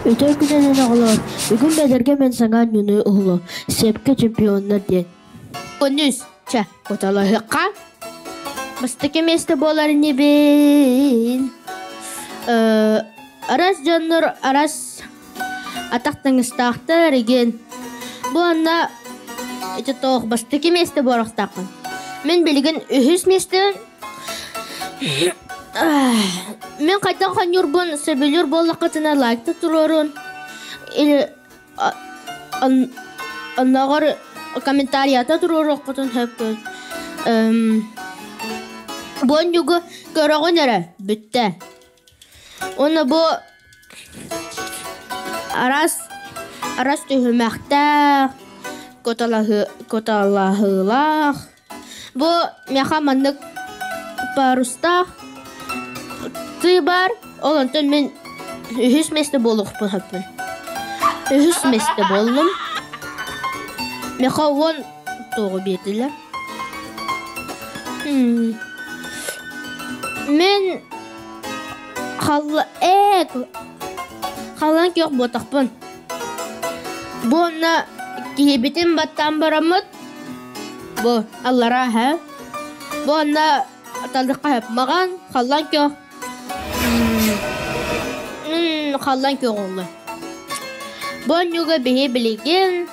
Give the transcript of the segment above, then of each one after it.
Үтүө күнүнэн оҕолоор, бүгүн бэдэргэ мин саҥа оонньууну уһулу, Сепка чемпионнар диэн. Күнүс, чэ, куталаһыахха. Бастакы миэстэ буолар инибин. Арас дьоннор арас атах таҥастаахтар игин. Бу онно ити тоох бастакы миэстэ буолуохтааххын. Мин билигин үһүс миэстэ Мин хайдах хонньуурбун сөбүлүүр буоллаххытына лайкта туруорун или оннооҕор комментарията туруоруоххутун сөп. Бу онньугу көрөҕүн эрэ бүттэ. Уонна бу араас араас түһүмэхтээх, куталаһыылаах. Бу миэхэ маннык парустаах тыы баар, ол онтон мин үһүс миэстэ буолуохпун сөппүн. Үһүс миэстэ буоллум. Миэхэ уон туоҕу биэрдилэр. Мин халла ээ халлаан күөх буотахпын. Бу онно киһибитин баттаан бараммыт бу аллараа һэ. Бу онно талдыкка сөп халлаан күөх халлаан күөх оҕолор. Бу оонньууга биһи билигин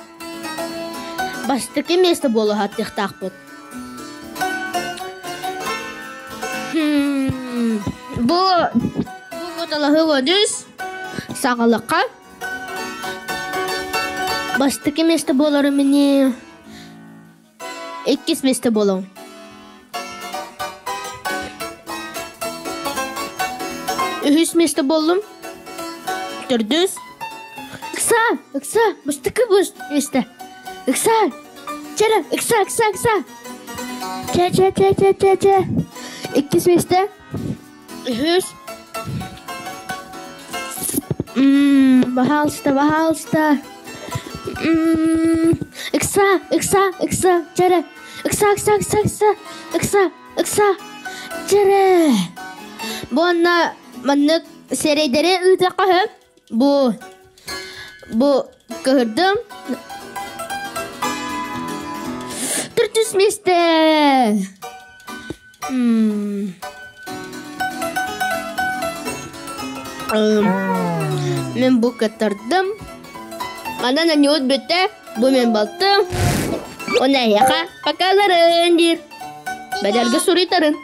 бастакы миэстэ буола сатыахтаахпыт. Бу бу куталаһыы үс саҕалыкка бастакы миэстэ буоларым ини иккис миэстэ буолуом. Үһүс миэстэ буоллум. Төрдүс. Ыкса, ыкса, бастакы миэстэ. Ыкса, чэрэ, ыкса, ыкса, ыкса. Чэ, чэ, чэ, чэ, чэ, чэ. Иккис миэстэ. Үһүс. Пожалуйста, пожалуйста. Ыкса, ыкса, ыкса, чэрэ. Ыкса, ыкса, ыкса, ыкса, ыкса, ыкса, чэрэ. Бу онно маннык сирэйдэри ыытыахха сөп. Бу бу кыһырдым. Төрдүс миэстэ. Мин бу кыттардым. Манан анньыбыт бүттэ. Бу мин балтым. Уонна эһиэхэ покаларын диир. Бэдэргэ суруйтарын.